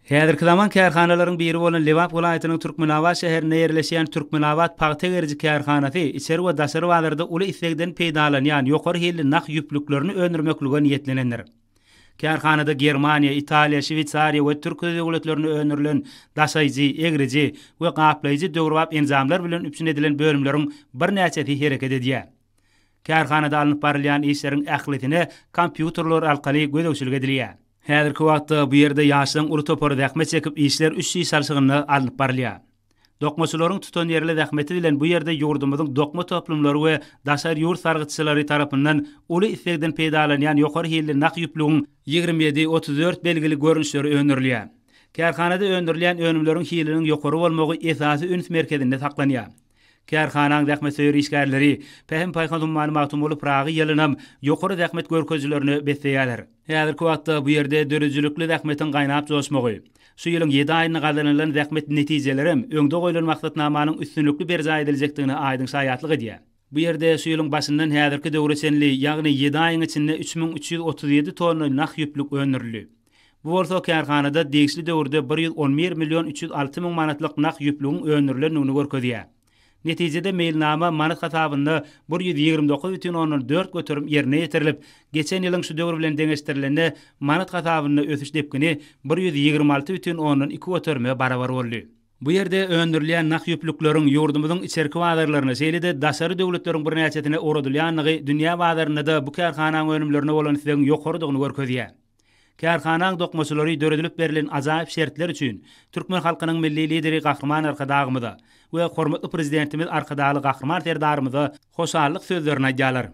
Häzirki zaman kärhanalaryň biri bolan Lebap welaýatynyň Türkmenabat şäherinde ýerleşýän Türkmenabat pagta geriji kärhanasy içeri we daşary bazarda uly islegden peýdalanýan ýokary hilli nah ýüplüklerini öndürmeklige niýetlenendir. Kärhanada Germaniýa, Italiýa, Şweýsariýa we Türkiýe döwletlerinde öndürilen daşaýjy, egriji we gaplaýjy döwrebap enjamlar bilen üpjün edilen bölümleriň birnäçesi hereket edýär. Kärhanada alnyp barylýan işleriň ählisine kompýuterler arkaly gözegçilik edilýär. Häzirki wagtda bu ýerde ýaşlaryň uly topary zähmet çekip, işler üç iş salşygynda alnyp barylýar. Dokmaçylaryň tutanýerli zähmeti bilen bu ýerde ýurdumyzyň dokma toplumlary we daşary ýurt sargytçylary tarapyndan uly islegden peýdalanýan ýokary hilli nah ýüplügiň 27, 34 belgili görnüşleri öndürilýär. Kärhanada öndürilýän önümleriň hiliniň ýokary bolmagy esasy üns merkezinde saklanýar. Kärhanaň zähmetsöýer işgärleri Pähim-paýhas ummany Magtymguly Pyragy ýylynam ýokary zähmet görkezijilerine besleýärler. Häzirki wagtda bu ýerde döredijilikli zähmetiň gaýnap joşmagy, şu ýylyň ýedi aýynda gazanylan zähmet netijelerem öňde goýlan maksatnamanyň üstünlikli berjaý ediljekdigine aýdyň şaýatlyk edýär. Bu ýerde şu ýylyň başyndan häzirki döwre çenli, ýagny ýedi aýyň içinde 3337 tonna nah ýüplük öndürildi. Bu bolsa kärhanada degişli döwürde 111 million 306 müň manatlyk nah ýüplügiň öndürilendigini görkezýär. Netijede meýilnama manat hasabynda 129 bütin ondan dört göterim ýerine ýetirilip, geçen ýylyň şu döwri bilen deňeşdirilende manat hasabynda ösüş depgini 126 bütin ondan iki göterime barabar boldy. Bu ýerde öndürilýän nah ýüplükleriň ýurdumyzyň içerki bazarlaryna, şeýle-de daşary döwletleriň birnäçesine ugradylýandygy dünýä bazarynda-da bu kärhanaň önümlerine bolan islegiň ýokarydygyny görkezýär. Kärhanaň dokmaçylary döredilip berlen ajaýyp şertler üçin türkmen halkynyň Milli Lideri Gahryman Arkadagymyza we hormatly Prezidentimiz Arkadagly Gahryman Serdarymyza hoşallyk sözlerini aýdýarlar.